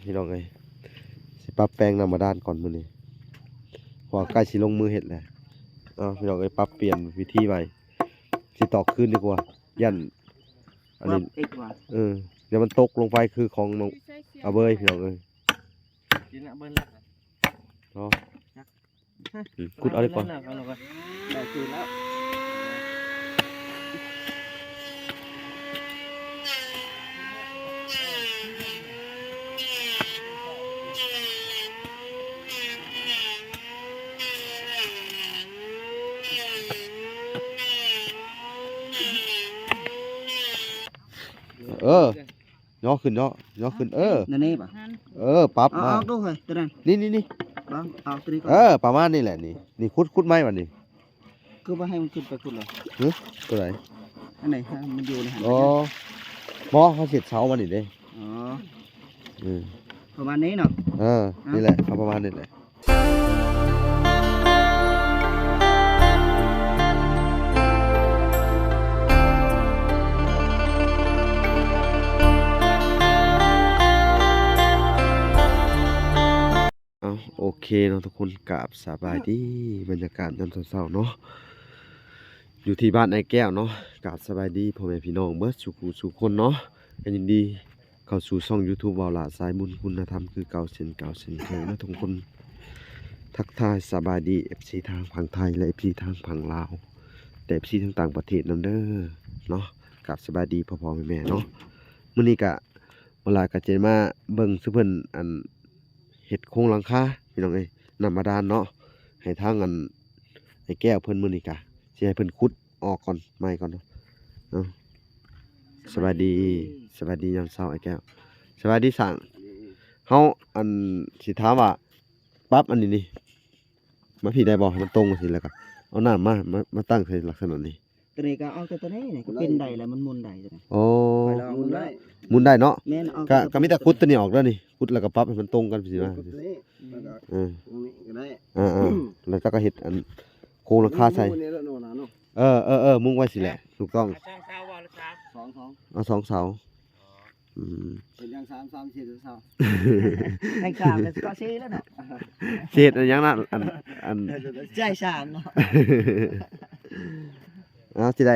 ພີ່ນ້ອງເອີຍ ຊິປັບແປງນ້ຳບາດານກ່ອນມື້ນີ້ ເພາະວ່າໃກ້ຊິລົງມືເຮັດແລ້ວ. ເອົາ ພີ່ນ້ອງເອີຍ ປັບປ່ຽນວິທີໃໝ່ ຊິຕອກຄືນດີກວ່າ ຢ້ານອັນນີ້ ປັບອີກວ່າ ເອີ ຢ້ານມັນຕົກລົງໄປຄືຂອງນ້ອງອາເບີຍ ພີ່ນ້ອງເອີຍ. ກິນອາເບີຍແລ້ວ ເນາະ ອືມ ຂຸດເອົາດີກວ່າ ໄດ້ຄືນແລ້ວ. ເອີ ຍໍຂຶ້ນ ຍໍ ຍໍຂຶ້ນ ເອີ ນັ້ນນີ້ບໍ່? ເອີ ປັບມາ ເອົາອອກດູເຮີ້ຍ ຕົວນັ້ນ ນີ້ໆໆ ເບິ່ງ ເອົາຕົວນີ້ກ່ອນ ເອີ ປະມານນີ້ແຫຼະ ນີ້ ນີ້ ຂຸດ ຂຸດໃໝ່ບັດນີ້. ຄືບໍ່ໃຫ້ມັນຂຶ້ນໄປພຸ້ນລະ? ຫຶ? ຕົວໃດ? ອັນໃດ? ມັນຢູ່ໃນຫັ້ນ ອໍ ບໍ່ ເຮົາເຮັດເສົາມານີ້ເດ້. ອໍ ເອີ ປະມານນີ້ເນາະ. ເອີ ເອົ້າ ນີ້ແຫຼະ ເອົາປະມານນີ້ແຫຼະ. ເອົາ ໂອເຄເນາະທຸກຄົນ ກາບສະບາຍດີ ບັນຍາກາດຍາມເຊົ້າໆເນາະ ຢູ່ທີ່ບ້ານອ້າຍແກ້ວເນາະ. ກາບສະບາຍດີພໍ່ແມ່ພີ່ນ້ອງເບິດສູ່ຜູ້ສູ່ຄົນເນາະ ກໍຍິນດີ ເຂົ້າສູ່ຊ່ອງ YouTube ເວົ້າຫຼ້າສາຍບຸນຄຸນນະທຳ ຄືເກົ່າເຊັ່ນເກົ່າເຊັ່ນເຄີຍເນາະທຸກຄົນ. ທັກທາຍສະບາຍດີ ເອັຟຊີ ທາງຝັ່ງໄທ ແລະ ເອັຟຊີ ທາງຝັ່ງລາວ ແລະ ເອັຟຊີ ທາງຕ່າງປະເທດນຳເດີເນາະ. ກາບສະບາຍດີພໍ່ໆແມ່ໆເນາະ. ມື້ນີ້ກະ ເວລາກໍຈະມາເບິ່ງສູ່ເພິ່ນ ອັນ ເຮັດໂຄງຫຼັງຄາ ພີ່ນ້ອງເອີຍ ນ້ຳບາດານເນາະ ໃຫ້ທາງ ອັນ ອ້າຍແກ້ວເພິ່ນ. ມື້ນີ້ກະຊິໃຫ້ເພິ່ນຂຸດອອກກ່ອນ ໃໝ່ກ່ອນເນາະ. ເອົາ ສະບາຍດີ ສະບາຍດີຍາມເຊົ້າອ້າຍແກ້ວ. ສະບາຍດີຊ່າງ. ເຮົາ ອັນ ຊິຖາມວ່າ ປັບອັນນີ້ນີ້ ມາພີ້ໄດ້ບໍ່? ໃຫ້ມັນຕົງຈັ່ງຊີ້ ແລ້ວກໍເອົານ້ຳມາ ມາ ມາຕັ້ງໃສ່ລັກສະນະນີ້. ຕົວນີ້ກໍເອົາແຕ່ຕົວນີ້ນີ້ ກໍເປັນໄດ້ແລ້ວ ມັນໝູນໄດ້ຕົວນີ້. ອໍ ໝູນໄດ້ ໝູນໄດ້ເນາະ. ແມ່ນ ເອົາ ກໍ ກໍມີແຕ່ຂຸດຕົວນີ້ອອກເດີນີ້ ຂຸດແລ້ວກໍປັບໃຫ້ມັນຕົງກັນຊີ້ນະ. ອືມ ເອີ ຕົງນີ້ກໍໄດ້ ອ່າໆ ແລ້ວເຈົ້າກໍເຮັດອັນໂຄງຫຼັງຄາໃສ່. ເອີໆໆ ມຸງໄວ້ຊີ້ແຫຼະ ຖືກຕ້ອງ. ເອົາສອງເສົາ ເອົາສອງເສົາ. ອືມ ເປັນຫຍັງ ສາມ ສາມ ສີ່ ສາມ ໃຫ້ສາມແລ້ວກໍສີ່ແລ້ວເນາະ. ຊິເຮັດຫຍັງນະ ອັນ ອັນ ໃຈສາມເນາະ. ເອົາ ຊິໄດ້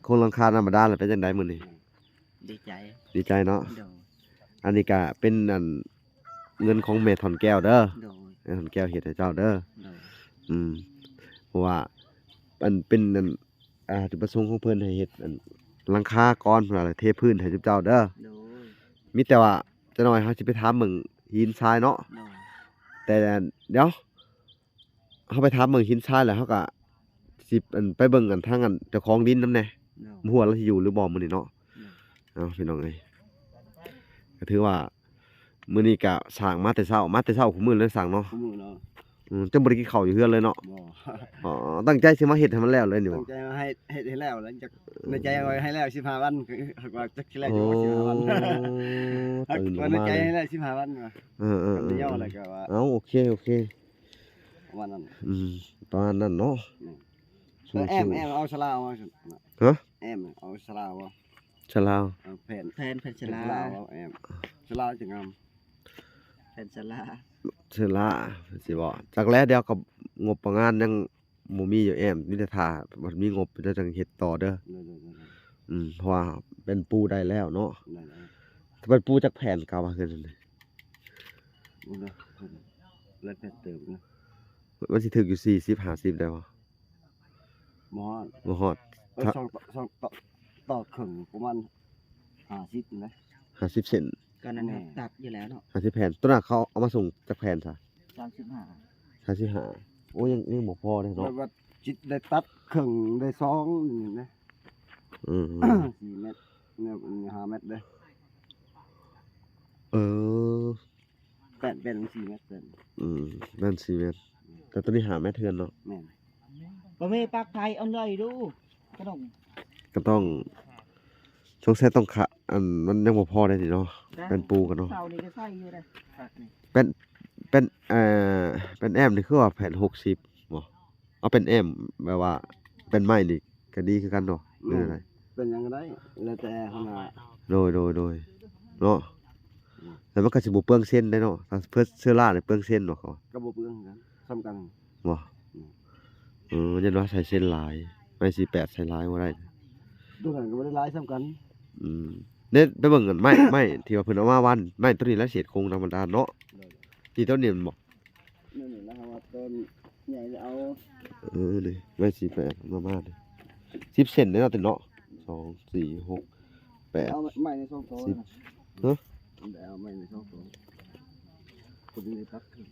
ໂຄງຫຼັງຄານ້ຳບາດານແລ້ວ ເປັນຈັ່ງໃດມື້ນີ້? ດີໃຈ ດີໃຈເນາະ. ໂດຍ ອັນນີ້ກະເປັນ ອັນ ເງິນຂອງແມ່ທ່ອນແກ້ວເດີ. ໂດຍ ແມ່ທ່ອນແກ້ວເຮັດໃຫ້ເຈົ້າເດີ. ໂດຍ ອືມ ເພາະວ່າ ອັນ ເປັນ ອັນ ອ່າ ຈຸດປະສົງຂອງເພິ່ນໃຫ້ເຮັດ ອັນ ຫຼັງຄາກ່ອນ ເພິ່ນວ່າເທພື້ນໃຫ້ເຈົ້າເດີ. ໂດຍ ມີແຕ່ວ່າຈັກໜ້ອຍເຮົາຊິໄປຖາມເບິ່ງຫີນຊາຍເນາະ. ໂດຍ ແຕ່ດຽວເຮົາໄປຖາມເບິ່ງຫີນຊາຍແລ້ວ ເຮົາກະຊິ ອັນ ໄປເບິ່ງ ອັນ ທາງ ອັນ ເຈົ້າຂອງດິນນຳແດ່. ໂດຍ ບໍ່ຮູ້ວ່າລາວຊິຢູ່ຫຼືບໍ່ມື້ນີ້ເນາະ. ໂດຍ ເອົາ ພີ່ນ້ອງເອີຍ ກໍຖືວ່າ ມື້ນີ້ກະຊ່າງມາແຕ່ເຊົ້າ ມາແຕ່ເຊົ້າ ຄູ່ມື້ເລີຍຊ່າງເນາະ. ຄູ່ມື້ເນາະ. ອືມ ເຈົ້າບໍ່ໄດ້ກິນເຂົ້າຢູ່ເຮືອນເລີຍເນາະ? ບໍ່. ອໍ ຕັ້ງໃຈຊິມາເຮັດໃຫ້ມັນແລ້ວເລີຍນີ້ບໍ່? ຕັ້ງໃຈມາໃຫ້ເຮັດໃຫ້ແລ້ວ ຫຼັງຈາກໃນໃຈວ່າໃຫ້ແລ້ວສິບຫ້າວັນ ວ່າຈັກຊິແລ້ວຢູ່ບໍ່ສິບຫ້າວັນ. ໂອ້ ໃນໃຈໃຫ້ແລ້ວສິບຫ້າວັນວ່າ. ເອີໆ ເອົາ ໂອເຄ ໂອເຄ ປະມານນັ້ນ. ອືມ ປະມານນັ້ນເນາະ. ແອມ ແອມ ເອົາສະລາວມາ. ຮະ? ແອມ ເອົາສະລາວບໍ່? ສະລາວ ເອົາແຜ່ນ ແຜ່ນ ແຜ່ນສະລາ ແຜ່ນສະລາວ ເອົາແອມ ສະລາວຈະງາມ. ແຜ່ນສະລາ ສະລາ ຊິບໍ່ ຈັກແລ້ວ ດຽວກໍງົບປະມານຍັງບໍ່ມີຢູ່ແອມ ມີແຕ່ຖ້າມັນມີງົບແລ້ວຈັ່ງເຮັດຕໍ່ເດີ. ໂດຍໆໆ ອືມ ເພາະວ່າແປ້ນປູໄດ້ແລ້ວເນາະ. ໄດ້ແລ້ວ ແປ້ນປູຈັກແຜ່ນ ກະວ່າເຮືອນນີ້. ໂອ້ ຫຼາຍແຜ່ນເຕີບນະ ມັນຊິຖືກຢູ່ສີ່ສິບ ຫ້າສິບໄດ້ບໍ່? ບໍ່ຮອດ ບໍ່ຮອດ. ເອີ ສອງ ສອງ ຕ- ຕອກເຄິ່ງປະມານຫ້າສິບນີ້ນະ ຫ້າສິບເຊັນ. ກໍນັ້ນ ແມ່ນ ຕັດຢູ່ແລ້ວເນາະ ຫ້າສິບແຜ່ນ. ຕົວນັ້ນເຂົາເອົາມາສົ່ງຈັກແຜ່ນຊະ? ສາມສິບຫ້າ ສາມສິບຫ້າ. ໂອ້ ຍັງ ຍັງບໍ່ພໍເດ້ເນາະ ແບບວ່າຊິໄດ້ຕັດເຄິ່ງ ໄດ້ສອງນີ້ນະ. ອືມ ສີ່ແມັດ ແນວ ຫ້າແມັດເດ້. ເອີ ແປດ ແປດ ສີ່ແມັດເພິ່ນ. ອືມ ແມ່ນສີ່ແມັດ ແຕ່ຕົວນີ້ຫ້າແມັດເຮືອນເນາະ. ແມ່ນ ບໍ່ມີປາກໄທເອົາເລີຍດູ ກະຕ້ອງ ກະຕ້ອງ ສົງໄສຕ້ອງຂະ ອັນ ມັນຍັງບໍ່ພໍໄດ້ນີ້ເນາະ. ແປ້ນປູກັນເນາະ ເສົານີ້ກໍໃສ່ຢູ່ເດ້. ແປ້ນ ແປ້ນ ເອີ ແປ້ນແອມນີ້ຄືວ່າແຜ່ນຫົກສິບບໍ່? ເອົາແປ້ນແອມ ແບບວ່າແປ້ນໄມ້ນີ້ ກໍດີຄືກັນເນາະ ຫຼືຈັ່ງໃດ? ເປັນຫຍັງກໍໄດ້ ແລ້ວແຕ່ຫັ້ນນະ. ໂດຍ ໂດຍ ໂດຍ ເນາະ. ອືມ ແ ແຕ່ມັນກໍຊິບໍ່ເປືອງເຊັນໄດ໋ເນາະ ຖ້າເຊື້ອລານີ້ເປືອງເຊັນບໍ່ເຂົາ? ກໍບໍ່ເປືອງຄືກັນ ສ່ຳກັນ ບໍ່? ອືມ ເອີ ຢ້ານວ່າໃສ່ເຊັນຫຼາຍ ໄມ້ສີ່ແປດໃສ່ຫຼາຍບໍ່ໄດ້ ໂຕນັ້ນກໍບໍ່ໄດ້ຫຼາຍສ່ຳກັນ ອືມ ເດ້ ໄປເບິ່ງອັນໄມ້ ໄມ້ທີ່ວ່າເພິ່ນເອົາມາວານ ໄມ້ໂຕນີ້ລະເສດໂຄງທຳມະດາເນາະ ໂດຍ ນີ້ໂຕນີ້ແມ່ນບໍ່? ນັ້ນແຫຼະ ເຮົາວ່າຕົ້ນໃຫຍ່ເອົາ ເອີ ນີ້ໄມ້ສີ່ແປດມາ ມານີ້ ສິບເຊັນເດ້ເນາະ ເຕັມເນາະ ສອງ ສີ່ ຫົກ ແປດ ເອົາໄມ້ໃນສອງໂຕ ສິບ ນະ ຮະ? ໄດ້ເອົາໄມ້ໃນສອງໂຕ ຄົນນີ້ຕັດຂຶ້ນ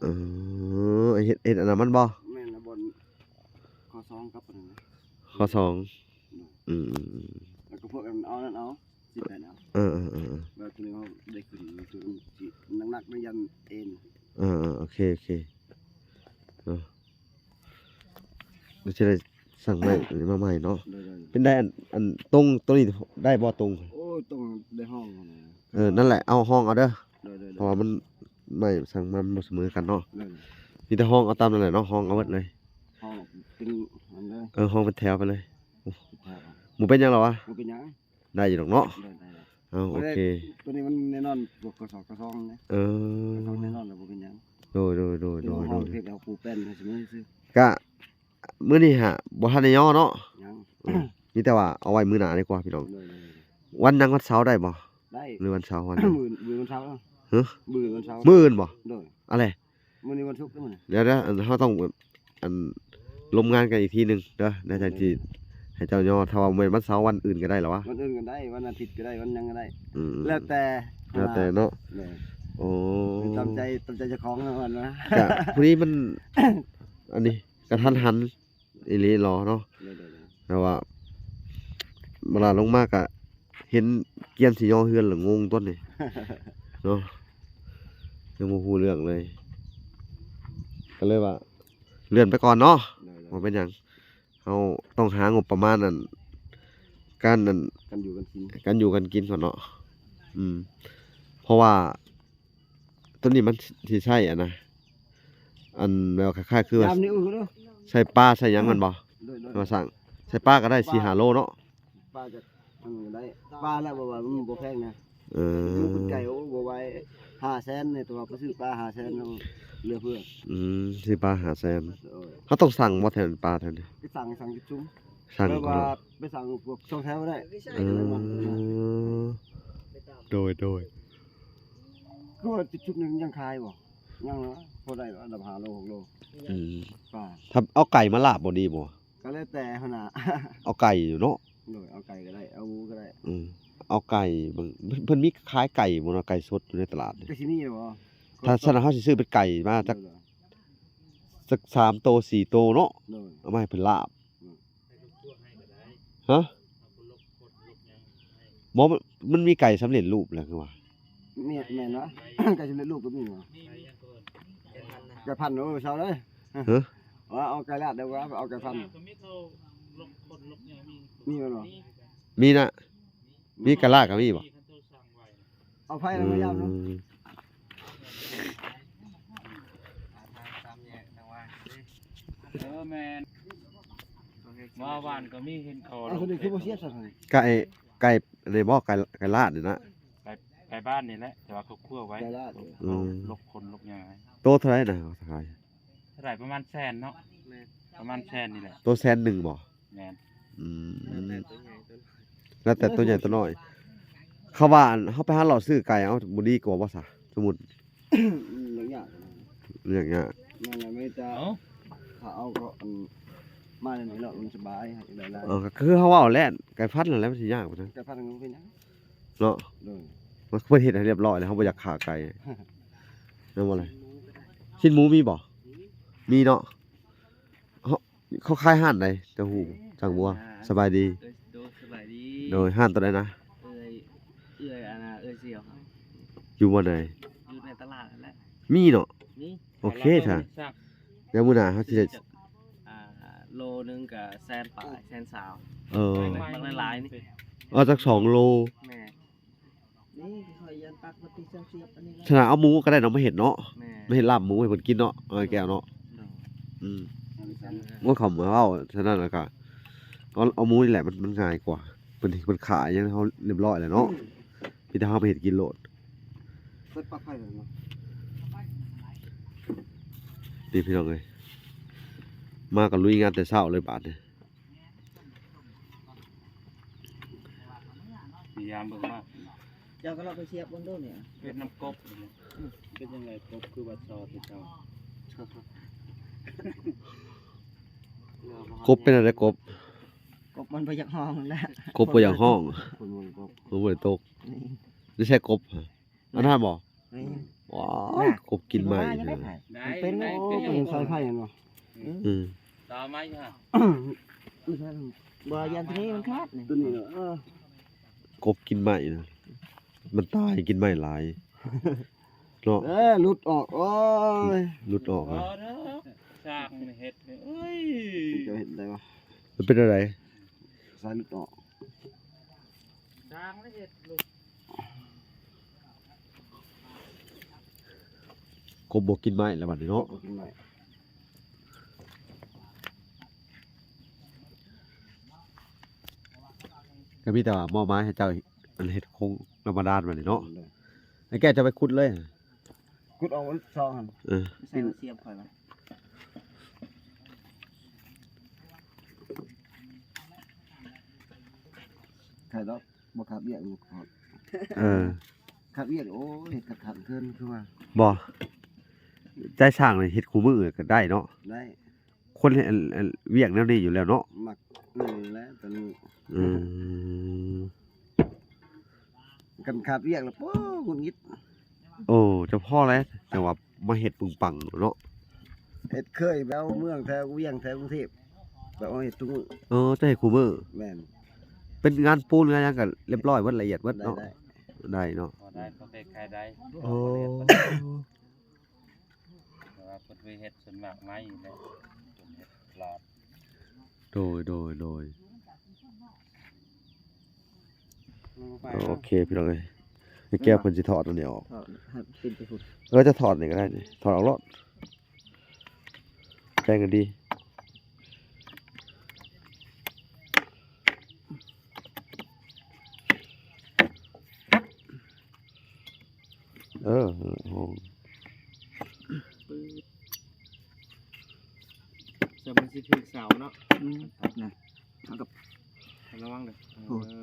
ເອີ ເຮັດ ເຮັດອັນນັ້ນມັນບໍ່? ແມ່ນລະ ບ່ອນຂໍ້ສອງກັບອັນນັ້ນນະ ຂໍ້ສອງ ອືມ ອືມ ອືມ ແລ້ວກໍພວກອັນເອົານັ້ນເອົາ ສິບແປດເອົາ ເອີ ເອີ ເອີ ແລ້ວໂຕນີ້ເຮົາໄດ້ຂຶ້ນ ໂຕນີ້ໜັກໆ ໄດ້ຢັນເອັນ ເອີ ເອີ ໂອເຄ ໂອເຄ ເນາະ ດຽວຊິໄດ້ສັ່ງໄມ້ອັນນີ້ມາໃໝ່ເນາະ ໂດຍໆ ເປັນໃດ ອັນ ອັນຕົງໂຕນີ້ໄດ້ບໍ່ຕົງ? ໂອ້ຍ ຕົງໄດ້ຫ້ອງຫັ້ນນະ ເອີ ນັ້ນແຫຼະ ເອົາຫ້ອງເອົາເດີ ໂດຍໆ ເພາະວ່າມັນ ໄມ້ສັ່ງມາມັນບໍ່ສະເໝີກັນເນາະ ໂດຍ ມີແຕ່ຫ້ອງເອົາຕາມນັ້ນແຫຼະເນາະ ຫ້ອງເອົາເບິດເລີຍ ຫ້ອງເປັນອັນເດີ ເອີ ຫ້ອງເປັນແຖວໄປເລີຍ ແຖວ ບໍ່ເປັນຫຍັງດອກວະ ບໍ່ເປັນຫຍັງ ໄດ້ຢູ່ດອກເນາະ ໄດ້ ໄດ້ ເອົາ ໂອເຄ ໂຕນີ້ມັນແນ່ນອນ ພວກກະສອບກະຊອງເດ້ ເອີ ກະຊອງແນ່ນອນລະ ບໍ່ເປັນຫຍັງ ໂດຍ ໂດຍ ໂດຍ ໂດຍ ໂດຍ ເຮັດເອົາປູແປ້ນໃຫ້ສະເໝີຊື່ ກະ ມື້ນີ້ຫາບໍ່ທັນໄດ້ຍໍເນາະ ຍັງ ເອີ ມີແຕ່ວ່າເອົາໄວ້ມື້ໜ້າດີກວ່າພີ່ນ້ອງ ໂດຍໆ ວັນຫຍັງ ວັນເສົາໄດ້ບໍ່? ໄດ້ ຫຼືວັນເສົາ ວັນຫຍັງ? ມື້ ມື້ວັນເສົາ ຮະ? ມື້ວັນເສົາ ມື້ອື່ນບໍ່? ໂດຍ ອາແລະ ມື້ນີ້ວັນສຸກ ມື້ນີ້ ດຽວໆ ເຮົາຕ້ອງ ອັນ ລົມງານກັນອີກທີໜຶ່ງເດີ ແລ້ວຈັ່ງຊິໃຫ້ເຈົ້າຍໍ ຖ້າວ່າແມ່ນວັນເສົາ ວັນອື່ນກໍໄດ້ລະວະ ວັນອື່ນກໍໄດ້ ວັນອາທິດກໍໄດ້ ວັນຫຍັງກໍໄດ້ ອືມ ແລ້ວແຕ່ ແລ້ວແຕ່ເນາະ ໂດຍ ໂອ້ ຕາມໃຈ ຕາມໃຈເຈົ້າຂອງເນາະ ວ່ານະ ກະພໍດີມັນ ອັນນີ້ ກະທັນຫັນອີ່ຫຼີເນາະ ໂດຍໆໆ ແຕ່ວ່າເວລາລົງມາກະເຫັນກຽມຊິຍໍເຮືອນລະ ງົງຕົວນີ້ເນາະ ຍັງບໍ່ຮູ້ເລື່ອງເລີຍ ກໍເລີຍວ່າເລື່ອນໄປກ່ອນເນາະ ໂດຍໆ ບໍ່ເປັນຫຍັງ ເຮົາຕ້ອງຫາງົບປະມານອັນ ການອັນ ການຢູ່ການກິນ ການຢູ່ການກິນກ່ອນເນາະ ອືມ ເພາະວ່າ ຕົວນີ້ມັນຊິໃຊ້ອັນນະ ອັນແບບຄ້າຍໆຄືວ່າ ຍາມນີ້ ໂອ້ໂຫ ໃສ່ປາໃສ່ຫຍັງແມ່ນບໍ່? ໂດຍໆ ວ່າສ້າງ ໃສ່ປາກໍໄດ້ສີ່ຫ້າໂລເນາະ ປາຈະ ອັນນີ້ກໍໄດ້ ປາລະ ບໍ່ວ່າມັນບໍ່ແພງນະ ເອີ ເປັນໄກ່ ໂອ້ ບໍ່ໄຫວ ຫ້າແສນນີ້ ແຕ່ວ່າໄປຊື້ປາຫ້າແສນ ເຫຼືອເພື່ອ ອືມ ຊື້ປາຫ້າແສນ ໂດຍ ເຮົາຕ້ອງສັ່ງບໍ່ແຖວ ປາແຖວນີ້ ໄປສັ່ງ ສັ່ງຈຸ້ມ ສັ່ງ ແບບວ່າ ເນາະ ໄປສັ່ງພວກສອງແຖວໄດ້ ເອີ ໂດຍໆ ຄືວ່າຈຸດໜຶ່ງຍັງຂາຍບໍ່? ຍັງເນາະ ພໍໄດ້ລະດັບຫ້າໂລຫົກໂລ ອືມ ປາ ຖ້າເອົາໄກ່ມາລາບບໍ່ດີບໍ່? ກໍແລ້ວແຕ່ຫັ້ນນະ ເອົາໄກ່ຢູ່ເນາະ ໂດຍ ເອົາໄກ່ກໍໄດ້ ເອົາໝູກໍໄດ້ ອືມ ເອົາໄກ່ເບິ່ງ ເພິ່ນ ເພິ່ນມີຂາຍໄກ່ບໍ່ເນາະ ໄກ່ສົດຢູ່ໃນຕະຫຼາດນີ້ ກໍຊິມີຢູ່ບໍ່? ຖ້າຊັ້ນເຮົາຊິຊື້ເປັນໄກ່ມາຈັກ ໂດຍໆ ຈັກສາມໂຕສີ່ໂຕເນາະ ໂດຍ ເອົາມາໃຫ້ເພິ່ນລາບ ອືມ ຮະ? ບໍ່ ມັນ ມັນມີໄກ່ສຳເລັດຮູບແລ້ວຄືວ່າ ແມ່ນ ແມ່ນວະ ໄກ່ສຳເລັດຮູບກໍມີຫວາ? ໄກ່ພັນ ໂອ້ ເຊົາເລີຍ ຮະ? ວ່າເອົາໄກ່ລາດໄດ້ບໍ່ ເອົາໄກ່ພັນ ມີບໍ່? ມີນະ ມີໄກ່ລາດກໍມີບໍ່? ເອົາໄຟແລ້ວມາຢາມເນາະ ອືມ ເອີແມ່ນ ມາວານກໍມີເຫັນເຂົາ ເອົາໂຕນີ້ຄືບໍ່ເສຍຊັ້ນ ໄກ່ ໄກ່ນີ້ບໍ່ ໄກ່ ໄກ່ລາດນີ້ນະ ໄກ່ ໄກ່ບ້ານນີ້ແຫຼະ ແຕ່ວ່າເຂົາຂົ້ວໄວ້ ໄກ່ລາດ ອືມ ລົກ ລົກຄົນລົກຫຍັງ ໂຕເທົ່າໃດນະຂາຍ? ເທົ່າໃດ ປະມານແສນເນາະ ແມ່ນ ປະມານແສນນີ້ແຫຼະ ໂຕແສນໜຶ່ງບໍ່? ແມ່ນ ອືມ ແລ້ວແຕ່ໂຕໃຫຍ່ໂຕນ້ອຍ ແລ້ວແຕ່ໂຕໃຫຍ່ໂຕນ້ອຍ ເຂົາວ່າອັນ ເຮົາໄປຫາເລາະຊື້ໄກ່ເອົາບໍ່ດີກວ່າບໍ່ຊະ ສົມມຸດ ອືມ ຍາກ ຍາກ ຍາກ ແມ່ນລະ ມີແຕ່ ເອົ້າ ຖ້າເອົາກໍ ອັນ ມາແນວນີ້ເນາະ ມັນສະບາຍ ໄດ້ຫຼາຍ ເອີ ກໍຄືເຮົາເວົ້າແຫຼະ ໄກ່ພັນນັ້ນແຫຼະ ມັນຊິຍາກປານນັ້ນ ໄກ່ພັນກໍບໍ່ເປັນຫຍັງ ເນາະ ໂດຍ ມັນ ເພິ່ນເຮັດໃຫ້ຮຽບຮ້ອຍແລ້ວ ເຮົາບໍ່ຢາກຂ້າໄກ່ ແມ່ນບໍ່ລະ? ຊີ້ນໝູມີບໍ່? ມີເນາະ ເຂົາ ເຂົາຂາຍຮ້ານໃດ? ເຈົ້າຮູ້ ຊ່າງບົວ ສະບາຍດີ ໂດຍ ສະບາຍດີ ໂດຍ ຮ້ານໂຕໃດນະ? ເອື້ອຍ ເອື້ອຍ ອັນນ່າ ເອື້ອຍສຽວ ຢູ່ບ່ອນໃດ? ຢູ່ໃນຕະຫຼາດນັ້ນແຫຼະ ມີເນາະ ມີ ໂອເຄ ຖ້າ ດຽວມື້ໜ້າເຮົາຊິໄດ້ ອ່າ ໂລໜຶ່ງກໍແສນປາຍ ແສນຊາວ ເອີ ບັກຫຼາຍໆນີ້ ເອີ ຈັກສອງໂລ ແມ່ນ ນີ້ຂ້ອຍຢ້ານຕັກມາຕິດເສຍບອັນນີ້ ສະນະເອົາໝູກໍໄດ້ເນາະ ມາເຮັດເນາະ ແມ່ນ ມາເຮັດລາບໝູໃຫ້ເພິ່ນກິນເນາະ ເອີ ແກ້ວເນາະ ໂດຍ ອືມ ເອົາໄປຊັ້ນ ໂອ້ຍ ເຂົາມາເວົ້າສະນັ້ນລະກະ ເອົາ ເອົາໝູນີ້ແຫຼະ ມັນ ມັນງ່າຍກວ່າ ເພິ່ນ ເພິ່ນຂາຍຫຍັງໃຫ້ເຮົາຮຽບຮ້ອຍແລ້ວເນາະ ອືມ ມີແຕ່ເຮົາໄປເຮັດກິນໂລດ. ໃສ່ປາກໄຜ່ແລ້ວເນາະ ນີ້ພີ່ນ້ອງເອີຍ ມາກໍລຸຍງານແຕ່ເຊົ້າເລີຍບາດນີ້. ພະຍາຍາມເບິ່ງມາ ເຈົ້າກໍລອງໄປສຽບເບິ່ງດູນີ້ ເຮັດນຳກົບ ອືມ ເປັນຈັ່ງໃດ ກົບຄືວ່າຊອດເຈົ້າ ກົບເປັນອັນໃດ ກົບ ກົບມັນບໍ່ຢາກຮ້ອງແຫຼະ ກົບບໍ່ຢາກຮ້ອງ ຝົນບໍ່ໄດ້ຕົກ ຝົນບໍ່ໄດ້ຕົກ ນີ້ ນີ້ໃສ່ກົບ ອັນນັ້ນບໍ່? ນີ້ ວ້າຍ ກົບກິນໄມ້ ໄດ້ ມັນເປັນ ໄດ້ ໂອ້ ເປັນສາຍໄຟແມ່ນບໍ່? ອືມ ອືມ ຕໍ່ໄມ້ຢູ່ຫັ້ນ ບໍ່ ຢ້ານໂຕນີ້ມັນຂາດນີ້ ໂຕນີ້ເນາະ ເອີ ກົບກິນໄມ້ນະ ມັນຕາຍກິນໄມ້ຫຼາຍເນາະ ເອີ ຫຼຸດອອກ ໂອ້ຍ ຫຼຸດອອກ ເອີ ຊ່າງມັນເຮັດນີ້ ເອີຍ ຈະເຮັດໄດ້ວະ ມັນເປັນແນວໃດ? ສາຍຫຼຸດອອກ ຊ່າງມັນເຮັດຫຼຸດ ກົບບໍ່ກິນໄມ້ແລ້ວບັດນີ້ເນາະ ບໍ່ກິນໄມ້ ກໍມີແຕ່ວ່າມອບໝາຍໃຫ້ເຈົ້າ ອັນເຮັດໂຄງນຳບາດານບັດນີ້ເນາະ ໂດຍ ໃຫ້ແກເຈົ້າໄປຂຸດເລີຍ ຂຸດອອກມັນຊອກຫັ້ນ ເອີ ໃສ່ມາສຽບຂ້ອຍວ່າ ໃຄດອກ ບໍ່ຂັດວຽກຢູ່ ເອີ ຂັດວຽກ ໂອ້ຍ ຂັດເກີນຄືວ່າ ບໍ່ ໃຈຊ່າງນີ້ເຮັດຄູ່ມື້ກໍໄດ້ເນາະ ໄດ້ ຄົນເຮັດ ອັນ ອັນ ວຽກແນວນີ້ຢູ່ແລ້ວເນາະ ມັກ ເອີ ແລ້ວຕອນນີ້ ອືມ ຄັນຂາດວຽກແລ້ວ ໂອ້ ຫງຸດຫງິດ ໂອ້ ຈະພໍແລ້ວ ແຕ່ວ່າມາເຮັດປຶງປັງເນາະ ເຮັດເຄີຍແບບເມືອງແຖວວຽງແຖວກຸງເທບ ແບບວ່າເຮັດທຸກມື້ ເອີ ຈະເຮັດຄູ່ມື້ ແມ່ນ ເປັນງານປູນງານຫຍັງກໍລຽບຮ້ອຍໝົດ ລະອຽດໝົດເນາະ ໄດ້ ໄດ້ເນາະ ພໍໄດ້ ພໍເຮັດຂາຍໄດ້ ໂອ້ ເພາະວ່າເພິ່ນເຄີຍເຮັດສ່ວນມາກໄມ້ແຫຼະ ເພິ່ນເຮັດຫຼອດ ໂດຍ ໂດຍ ໂດຍ ໂອເຄ ພີ່ນ້ອງເອີຍ ແກ້ວເພິ່ນຊິຖອດອັນນີ້ອອກ ຖອດໃຫ້ເປັນໄປພຸ້ນ ເອີ ຈະຖອດນີ້ກໍໄດ້ນີ້ ຖອດອອກໂລດ ແຕ່ງກັນດີ ເອີ ໂອ້ ແຕ່ມັນຊິຖືກເສົາເນາະ ອືມ ນະ ເຮົາກໍລະວັງເດີ ໂອ້ ເອີ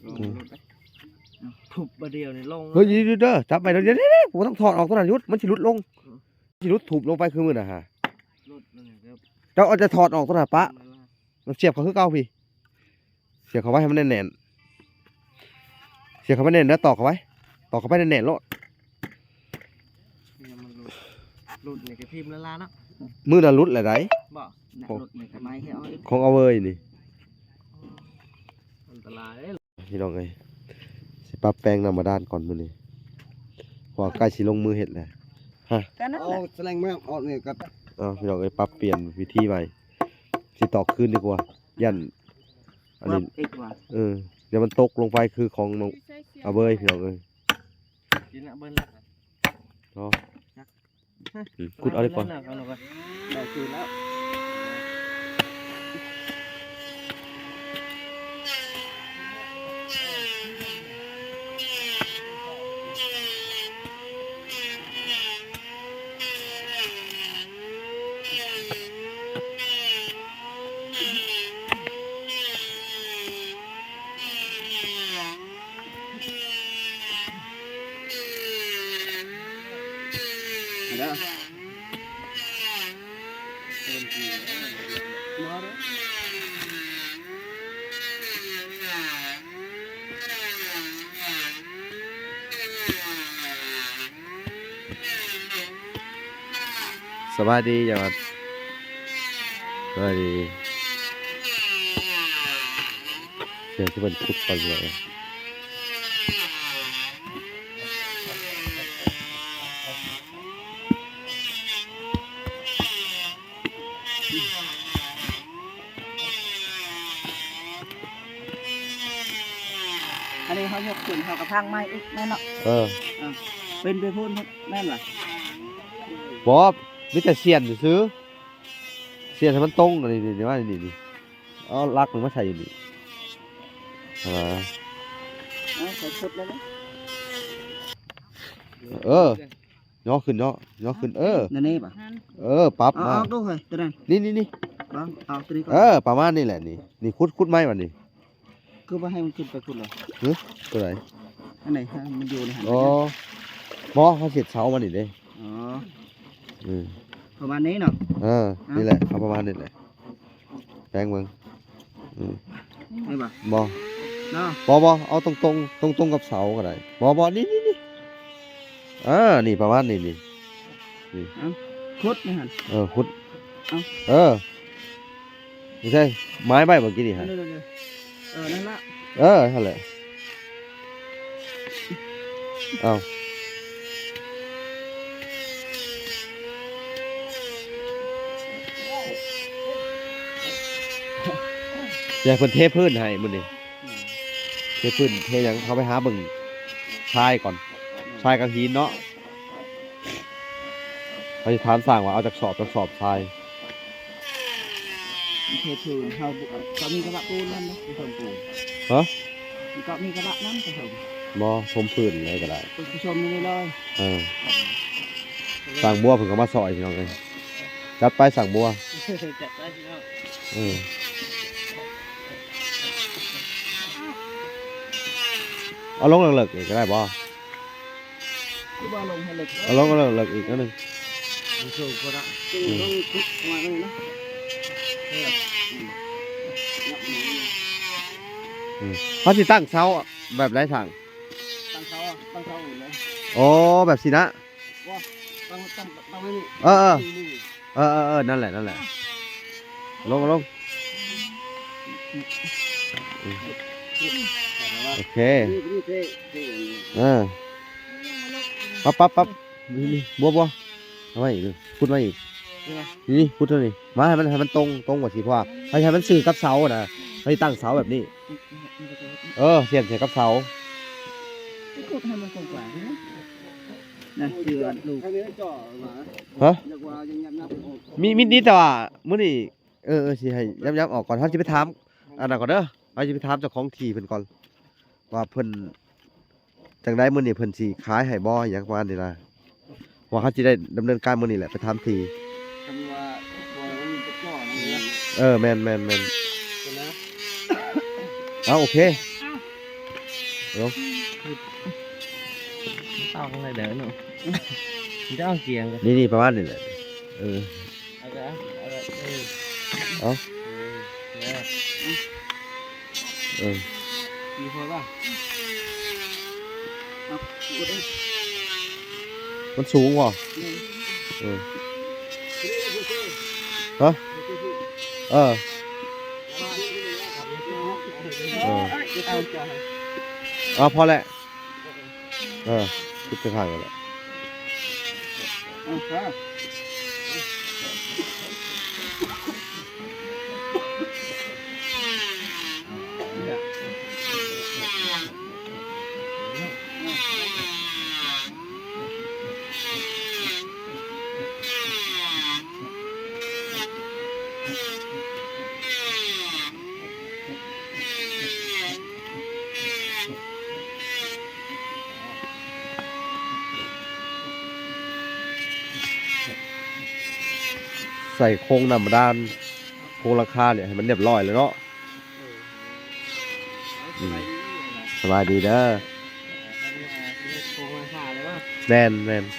ລົງລົງໄປ ເອົາ ທຸບບາດດຽວນີ້ລົງ ເຮີ້ຍ ເດີ ຈັບໄວ້ເດີ ດຽວໆ ບໍ່ຕ້ອງຖອດອອກຕົວນັ້ນ ຢຸດ ມັນຊິຫຼຸດລົງ ອືມ ຊິຫຼຸດ ທຸບລົງໄປຄືມື້ນະຫາ ຫຼຸດແລ້ວນີ້ ເຈົ້າເອົາແຕ່ຖອດອອກຕົວນັ້ນປະ ມັນສຽບເຂົ້າຄືເກົ່າພີ້ ສຽບເຂົ້າໄວ້ໃຫ້ມັນແໜ້ນໆ ສຽບເຂົ້າໄປແໜ້ນ ແລ້ວຕອກເຂົ້າໄວ້ ຕອກເຂົ້າໄປແໜ້ນໆໂລດ ນີ້ມັນຫຼຸດ ຫຼຸດນີ້ກໍຖິ້ມລະລາເນາະ ມື້ນັ້ນຫຼຸດແລ້ວໃດ ບໍ່ ໂອ້ ຫຼຸດນີ້ກໍໄມ້ໃຫ້ເອົາອີກ ຂອງອາເວີຍນີ້ ອັນຕະລາຍເດ້ ພີ່ນ້ອງເອີຍ ຊິປັບແປງນ້ຳບາດານກ່ອນມື້ນີ້ ເພາະວ່າໃກ້ຊິລົງມືເຮັດແລ້ວ ຮະ ກໍນັ້ນແຫຼະ ເອົາສະແລງມາອອກນີ້ກໍ ເອົາ ພີ່ນ້ອງເອີຍ ປັບປ່ຽນວິທີໃໝ່ ຊິຕອກຄືນດີກວ່າ ຢ້ານ ອັນນີ້ ເອີ ຢ່າມັນຕົກລົງໄປຄືຂອງນ້ອງອາເວີຍ ພີ່ນ້ອງເອີຍ ກິນລະເບິ່ງລະ ເນາະ ອືມ ຂຸດເອົາດີກວ່າ ໄດ້ຄືນແລ້ວ. ສະບາຍດີ ຍາວັດ ສະບາຍດີ ສຽງຄືເພິ່ນຂຸດກ່ອນເລີຍ. ອັນນີ້ເຮົາຍົກຂຶ້ນ ເຮົາກໍພັງໃໝ່ອີກແມ່ນເນາະ? ເອີ ເປັນໄປພຸ້ນແມ່ນຫວາ? ບໍ່ ມີແຕ່ສ່ຽນຊື່ໆ ສ່ຽນໃຫ້ມັນຕົງ ອັນນີ້ ນີ້ ນີ້ ວ່ານີ້ ນີ້ ເອົາຫຼັກມັນມາໃສ່ຢູ່ນີ້. ຫັ້ນນະ ເອົາ ຂ້ອຍກົດແລ້ວນະ ເອີ ຍໍຂຶ້ນເນາະ ຍໍຂຶ້ນ ເອີ ແນວນີ້ບໍ່? ເອີ ປັບມາ ເອົາ ເອົາ ດູເຮີ້ຍ ໂຕນັ້ນ ນີ້ໆໆ ເອົາ ເອົາໂຕນີ້ກ່ອນ ເອີ ປະມານນີ້ແຫຼະ ນີ້ ນີ້ ຂຸດ ຂຸດໃໝ່ບັດນີ້ ຄືວ່າໃຫ້ມັນຂຶ້ນໄປພຸ້ນເລີຍ ຫຶ ໂຕໃດ? ອັນໃດ? ມັນຢູ່ໃນຫັ້ນ ອໍ ບໍ່ ເຮົາເຮັດເສົາມານີ້ເດ້ ອໍ ເອີ ປະມານນີ້ເນາະ ເອີ ນີ້ແຫຼະ ເອົາປະມານນີ້ແຫຼະ ແປງເບິ່ງ ອືມ ນີ້ບໍ່? ບໍ່ ເນາະ ບໍ່ ບໍ່ ເອົາຕົງໆ ຕົງໆກັບເສົາກໍໄດ້ ບໍ່ ບໍ່ ນີ້ ນີ້ ນີ້ ອ່າ ນີ້ປະມານນີ້ ນີ້ ນີ້ ເອົ້າ ຂຸດໃນຫັ້ນ ເອີ ຂຸດ ເອົ້າ ເອີ ບໍ່ໃຊ່ ໝາຍໄວ້ເມື່ອກີ້ນີ້ຫັ້ນ ເອີ ນັ້ນລະ ເອີ ຫັ້ນແຫຼະ ເອົ້າ ຢາກໃຫ້ເພິ່ນເທພື້ນໃຫ້ມື້ນີ້ ເທພື້ນເທຫຍັງ ເຮົາໄປຫາເບິ່ງຊາຍກ່ອນ ຊາຍກັບຫີນເນາະ ເຮົາຊິຖາມຊ່າງວ່າເອົາຈັກສອບ ຈັກສອບຊາຍ ເທພື້ນ ເຮົາກໍມີກະບະປູນນຳນະ ໄປຖົມປູນ ຮະ? ມັນກໍມີກະບະນຳ ໄປຖົມ ບໍ່ ຖົມພື້ນເລີຍກໍໄດ້ ໄປຖົມນີ້ເລີຍ ເອີ ຊ່າງບົວເພິ່ນກໍມາຊ່ອຍ ພີ່ນ້ອງເອີຍ ຈັດໄປຊ່າງບົວ ຈັດໄປພີ່ນ້ອງ ເອີ ເອົາລົງເລິກໆອີກກໍໄດ້ບໍ່? ຄືວ່າລົງໃຫ້ເລິກ ເອົາລົງ ເອົາລົງເລິກອີກໜ້ອຍໜຶ່ງ ມັນສູງໂພດເນາະ ອືມ ອືມ ເຮົາຊິຕັ້ງເສົາແບບໃດຊ່າງ? ຕັ້ງເສົາ ຕັ້ງເສົາເລີຍ ອໍ ແບບຊີ້ນະ ບໍ່ ຕັ້ງ ຕັ້ງ ຕັ້ງໄວ້ນີ້ ເອີ ເອີ ນີ້ ເອີ ເອີ ເອີ ນັ້ນແຫຼະ ນັ້ນແຫຼະ ເອົາລົງ ເອົາລົງ ໂອເຄ ນີ້ ນີ້ເທ ເທອັນນີ້ ເອີ ປັບ ປັບ ປັບ ນີ້ ນີ້ ບົວ ບົວ ເອົາໄວ້ອີກ ຂຸດໄວ້ອີກ ນີ້ ນີ້ ຂຸດເທົ່ານີ້ ມາໃຫ້ມັນ ໃຫ້ມັນຕົງ ຕົງກວ່າຊິ ເພາະວ່າໃຫ້ ໃຫ້ມັນຊື່ກັບເສົານະ ໃຫ້ຕັ້ງເສົາແບບນີ້ ເອີ ສ່ຽນໃສ່ກັບເສົາ ຂຸດໃຫ້ມັນກວ້າງໆ ນະ ຄືວ່າລູກ ຮະ? ມີ ມີ ມີແຕ່ວ່າມື້ນີ້ ເອີ ເອີ ຊິໃຫ້ຍັບໆອອກກ່ອນ ເຮົາຊິໄປຖາມອັນນັ້ນກ່ອນເດີ ເຮົາຊິໄປຖາມເຈົ້າຂອງທີ່ເພິ່ນກ່ອນ ວ່າເພິ່ນຈັ່ງໃດ ມື້ນີ້ເພິ່ນຊິຂາຍໃຫ້ບໍ່ ຫຍັງປະມານນີ້ນະ ວ່າເຮົາຊິໄດ້ດຳເນີນການມື້ນີ້ແຫຼະ ໄປຖາມທີ່ ຄັນວ່າ ວ່າມັນເປັນເຈາະນະ ເອີ ແມ່ນໆໆ ເອົາ ໂອເຄ ເອົາ ເອົາໄດ້ເນາະ ມັນຈະເອົາກຽງ ນີ້ໆ ປະມານນີ້ແຫຼະ ເອີ ເອົາ ເອົາ ເອີ ເອີ ດີພໍລະ ມັນສູງບໍ່? ເອີ ຮະ? ເອີ ເອີ ເອົາ ພໍແລ້ວ ເອີ ຄິດໄປທາງນັ້ນແຫຼະ. ໃສ່ໂຄງນ້ຳບາດານ ໂຄງຫຼັງຄານີ້ໃຫ້ມັນຮຽບຮ້ອຍແລ້ວເນາະ. ອືມ ສະບາຍດີເດີ. ແມ່ນໆ.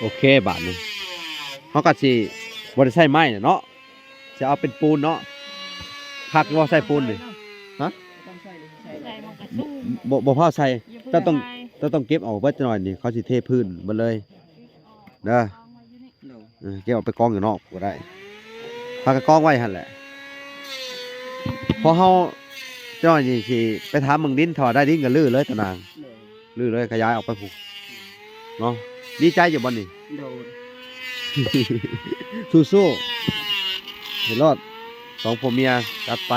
ໂອເຄ ບາດນີ້ເຮົາກໍຊິ ບໍ່ໄດ້ໃສ່ໄມ້ເນາະ ຊິເອົາເປັນປູນເນາະ. ຄັກຢູ່ບໍ່ໃສ່ປູນນີ້? ຮະ? ໃສ່ມັນກະສູງ ບໍ່ ບໍ່ພາໃສ່. ເຈົ້າຕ້ອງ ເຈົ້າຕ້ອງເກັບອອກເບິດຈັກໜ່ອຍນີ້ ເຂົາຊິເທພື້ນເບິດເລີຍເດີ. ໂດຍ ເອີ ເກັບອອກໄປກອງຢູ່ນອກກໍໄດ້ ພາກັນກອງໄວ້ຫັ້ນແຫຼະ. ເພາະເຮົາຈັກໜ່ອຍນີ້ຊິໄປຖາມເບິ່ງດິນ ຖ້າວ່າໄດ້ດິນກໍຮື້ເລີຍຕາໜ່າງ ໂດຍ ຮື້ເລີຍ ຂະຫຍາຍອອກໄປພຸ້ນເນາະ. ດີໃຈຢູ່ບໍ່ນີ້? ໂດຍ ສູ້ໆ ເຮັດໂລດ ສອງຜົວເມຍ ຈັດໄປ.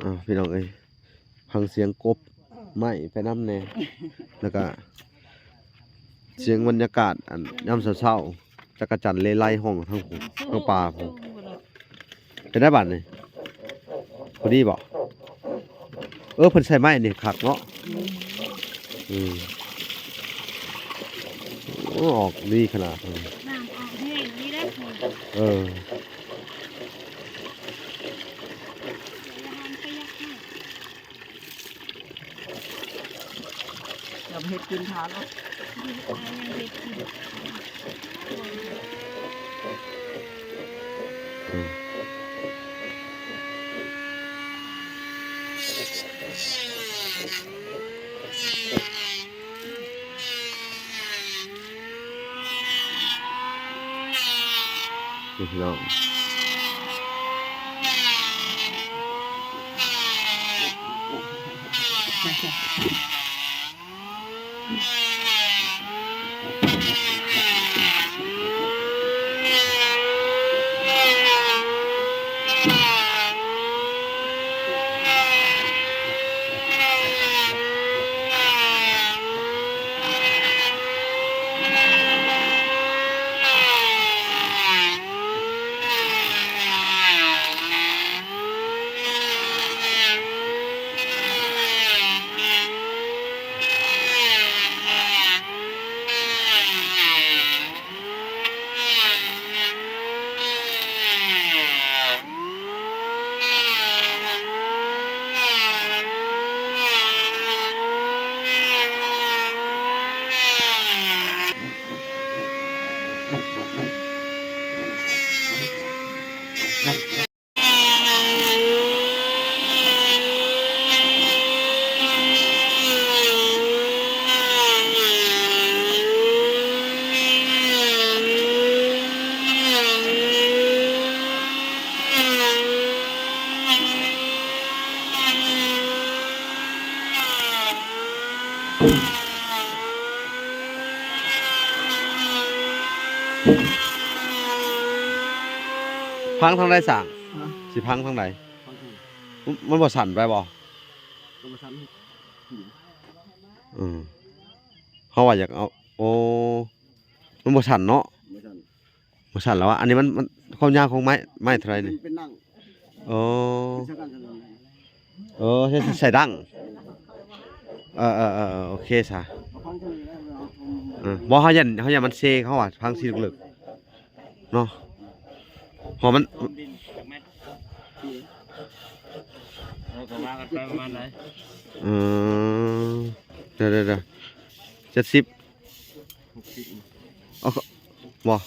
ອ້າວ ພີ່ນ້ອງເອີຍ ຟັງສຽງກົບໄມ້ໄປນຳແດ່ ແລ້ວກະສຽງບັນຍາກາດ ອັນ ຍາມເຊົ້າໆ ຈັກກະຈັນເລໄລຮ້ອງທາງ ທາງປ່າພຸ້ນ. ເປັນໄດບາດນີ້? ພໍດີບໍ່? ເອີ ເພິ່ນໃສ່ໄມ້ນີ້ຄັກເນາະ. ອືມ ໂອ້ ອອກດີຂະໜາດ. ນ້ຳອອກແຫ້ງນີ້ເດ້. ເອີ ຢ່າໄປເຮັດກິນທານເນາະ. ນີ້ພີ່ນ້ອງ ພັງທາງໃດສ້າງ? ຮະ? ຊິພັງທາງໃດ? ພັງທາງ ມັນ ມັນບໍ່ສັ່ນໄປບໍ່? ກໍບໍ່ສັ່ນ. ອືມ ເຮົາວ່າຢາກເອົາ ໂອ້ ມັນບໍ່ສັ່ນເນາະ? ບໍ່ສັ່ນ ບໍ່ສັ່ນແລ້ວວະ. ອັນນີ້ມັນ ມັນຄວາມຍາວຂອງໄມ້ ໄມ້ເທົ່າໃດນີ້? ເປັນ ເປັນດັ້ງ. ໂອ້ ເປັນສະກັນ ເອີ ໃສ່ ໃສ່ດັ້ງ. ເອີ ເອີ ເອີ ໂອເຄຊະ. ເອົາພັງທາງນີ້ແລ້ວເນາະ. ເອີ ບໍ່ ເຮົາຢ້ານ ເຮົາຢ້ານມັນເຊ ເຮົາວ່າພັງຊິເລິກໆ ເນາະ ເພາະມັນ ສອງດິນຈັກແມັດ? ປະມານກັນໄປປະມານໃດ? ເອີ ດຽວໆໆ ເຈັດສິບ ຫົກສິບ ເອົາ ບໍ່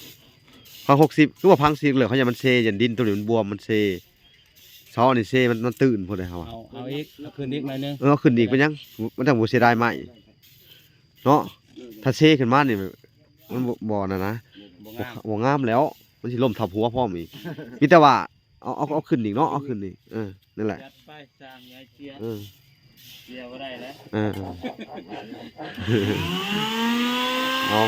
ເຂົາຫົກສິບ ຄືວ່າພັງສິບເລີຍ ເຂົາຢ້ານມັນເຊ ຢ້ານດິນໂຕນີ້ມັນບວມ ມັນເຊ ເສົາອັນນີ້ເຊ ມັນ ມັນຕື້ນພຸ້ນເດ້ເຮົາວ່າ ເອົາ ເອົາອີກ ເອົາຂຶ້ນອີກໜ້ອຍໜຶ່ງ ເອີ ເອົາຂຶ້ນອີກເປັນຫຍັງ? ມັນຈັ່ງບໍ່ເສຍດາຍໄມ້ເນາະ ຖ້າເຊຂຶ້ນມານີ້ ມັນບໍ່ ບໍ່ນັ້ນນະ ບໍ່ງາມ ບໍ່ງາມແລ້ວ ມັນຊິລົ້ມທັບຫົວພ້ອມອີກ ມີແຕ່ວ່າ ເອົາ ເອົາ ເອົາຂຶ້ນອີກເນາະ ເອົາຂຶ້ນອີກ ເອີ ນັ້ນແຫຼະ ຈັດໄປ ສ້າງໃຫຍ່ເຊຍ ເອີ ເຊຍບໍ່ໄດ້ແລ້ວ ເອີ ເອົາ.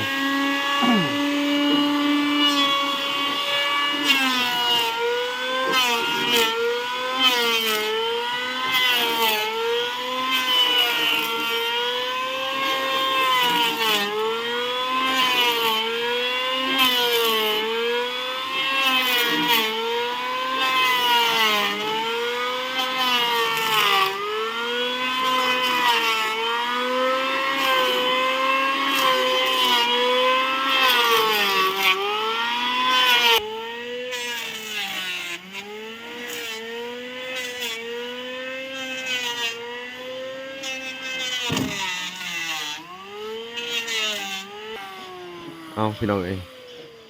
ເອົາ ພີ່ນ້ອງເອີຍ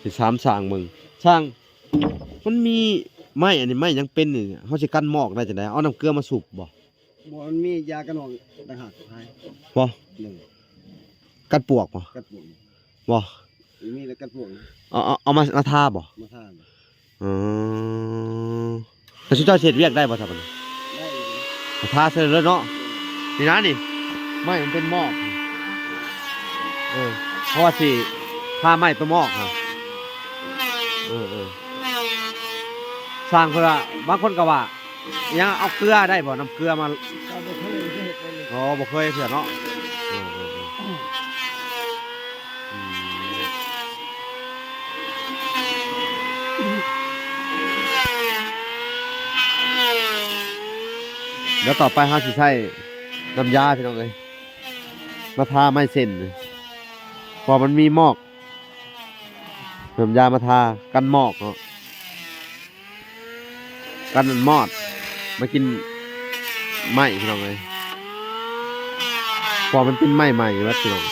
ຊິຖາມຊ່າງເບິ່ງ ຊ່າງ ມັນມີໄມ້ ອັນນີ້ໄມ້ຫຍັງເປັນນີ້ ເຮົາຊິກັນໝອກໄດ້ຈັ່ງໃດ? ເອົານ້ຳເກືອມາສູບບໍ່? ບໍ່ ມັນມີຢາກັນໝອກຕ່າງຫາກຂາຍ ບໍ່? ໂດຍ ກັນປວກບໍ່? ກັນປວກ ບໍ່ ມີແຕ່ກັນປວກ ເອົາ ເອົາ ເອົາມາ ມາທາບໍ່? ມາທາ ເອີ ແລ້ວຊຸມເຈົ້າຊິເຮັດວຽກໄດ້ບໍ່ຊະບັດນີ້? ໄດ້ຢູ່ ມາທາໃສ່ເລີຍເນາະ ນີ້ນະນີ້ ໄມ້ມັນເປັນໝອກ ເອີ ເພາະວ່າຊິທາໄມ້ໄປໝອກຫັ້ນ ເອີ ເອີ ຊ່າງເພິ່ນວ່າ ບາງຄົນກໍວ່າ ຫຍັງ ເອົາເກືອໄດ້ບໍ່? ນ້ຳເກືອມາ ເຮົາບໍ່ເຄີຍເຮັດເລີຍ ອໍ ບໍ່ເຄີຍເທື່ອເນາະ ເອີ ເອີ ເອີ ອືມ ແລ້ວຕໍ່ໄປເຮົາຊິໃຊ້ນ້ຳຢາ ພີ່ນ້ອງເອີຍ ມາທາໄມ້ເສັ້ນ ເພາະມັນມີໝອກ ນ້ຳຢາມາທາກັນໝອກເນາະ ກັນມັນມອດ ມາກິນໄມ້ ພີ່ນ້ອງເອີຍ ເພາະມັນເປັນໄມ້ໃໝ່ເບິດ ພີ່ນ້ອງ.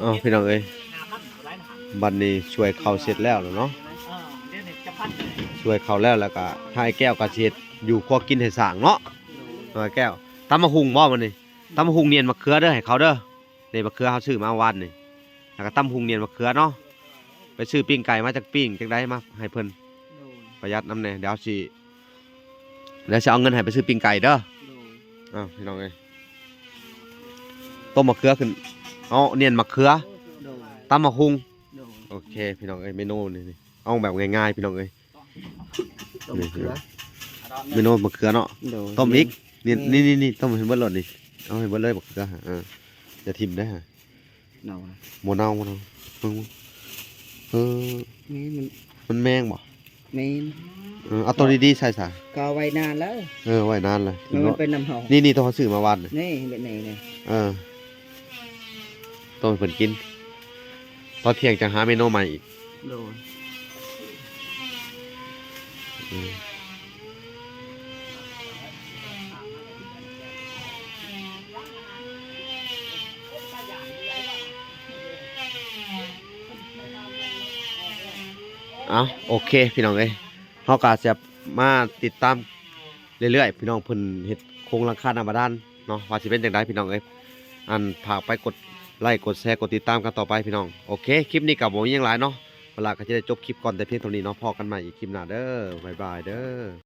ເອົາ ພີ່ນ້ອງເອີຍ ບັດນີ້ຊ່ວຍເຂົ້າເສັດແລ້ວແຫຼະເນາະ ຊ່ວຍເຂົ້າແລ້ວ ແລ້ວກະທ້າຍແກ້ວກະຊິເຮັດຢູ່ຄົວກິນໃຫ້ຊ່າງເນາະ ນ້ອຍແກ້ວ ຕຳບັກຫຸ່ງບໍ່ມື້ນີ້? ຕຳບັກຫຸ່ງໜຽນມະເຂືອເດີ ໃຫ້ເຂົາເດີ ນີ້ມະເຂືອເຮົາຊື້ມາວານນີ້ ແລ້ວກໍຕຳບັກຫຸ່ງໜຽນມະເຂືອເນາະ ໄປຊື້ປີ້ງໄກ່ມາຈັກປີ້ງຈັກໃດມາໃຫ້ເພິ່ນ ໂດຍ ປະຢັດນຳແດ່ ດຽວຊິ ດຽວຊິເອົາເງິນໃຫ້ໄປຊື້ປີ້ງໄກ່ເດີ ໂດຍ ອ້າວ ພີ່ນ້ອງເອີຍ ຕົ້ມມະເຂືອຂຶ້ນ ເອົາໜຽນມະເຂືອ ໂດຍ ຕຳບັກຫຸ່ງ ໂດຍ ໂອເຄ ພີ່ນ້ອງເອີຍ ເມນູນີ້ ເອົາແບບງ່າຍໆ ພີ່ນ້ອງເອີຍ ຕົ້ມມະເຂືອ ເມນູມະເຂືອເນາະ ໂດຍ ຕົ້ມອີກ ນີ້ ແມ່ນ ນີ້ໆໆ ຕົ້ມໃຫ້ເບິດໂລດນີ້ ເອົາໃຫ້ເບິດເລີຍມະເຂືອ ເອີ ຢ່າຖິ້ມເດີ ເນົ່າ ບໍ່ເນົ່າ ບໍ່ເນົ່າ ເບິ່ງ ເອີ ແມ່ນ ມັນ ມັນແມງບໍ່? ແມ່ນ ເອີ ເອົາໂຕດີໆໃສ່ຊະ ກໍເອົາໄວ້ນານແລ້ວ ເອີ ໄວ້ນານແລ້ວ ແລ້ວມັນເປັນນຳເຮົາ ນີ້ໆ ໂຕເຮົາຊື້ມາວານນີ້ ນີ້ ແບບນີ້ນີ້ ເອີ ຕົ້ມໃຫ້ເພິ່ນກິນ ຕອນທ່ຽງຈັ່ງຫາເມນູໃໝ່ອີກ ໂດຍ ອືມ ເອົາ ໂອເຄ ພີ່ນ້ອງເອີຍ ເຮົາກໍຈະມາຕິດຕາມ ເລື້ອຍໆ ພີ່ນ້ອງ ເພິ່ນເຮັດໂຄງຫຼັງຄານ້ຳບາດານເນາະ ວ່າຊິເປັນຈັ່ງໃດ ພີ່ນ້ອງເອີຍ ອັນ ຝາກໄປກົດໄລ້ ກົດແຊ ກົດຕິດຕາມກັນຕໍ່ໄປ ພີ່ນ້ອງ ໂອເຄ ຄລິບນີ້ກໍບໍ່ມີຫຍັງຫຼາຍເນາະ ເວລາກໍຈະໄດ້ຈົບຄລິບກ່ອນແຕ່ພຽງເທົ່ານີ້ເນາະ ພໍ້ກັນໃໝ່ອີກຄລິບໜ້າເດີ ບາຍບາຍເດີ.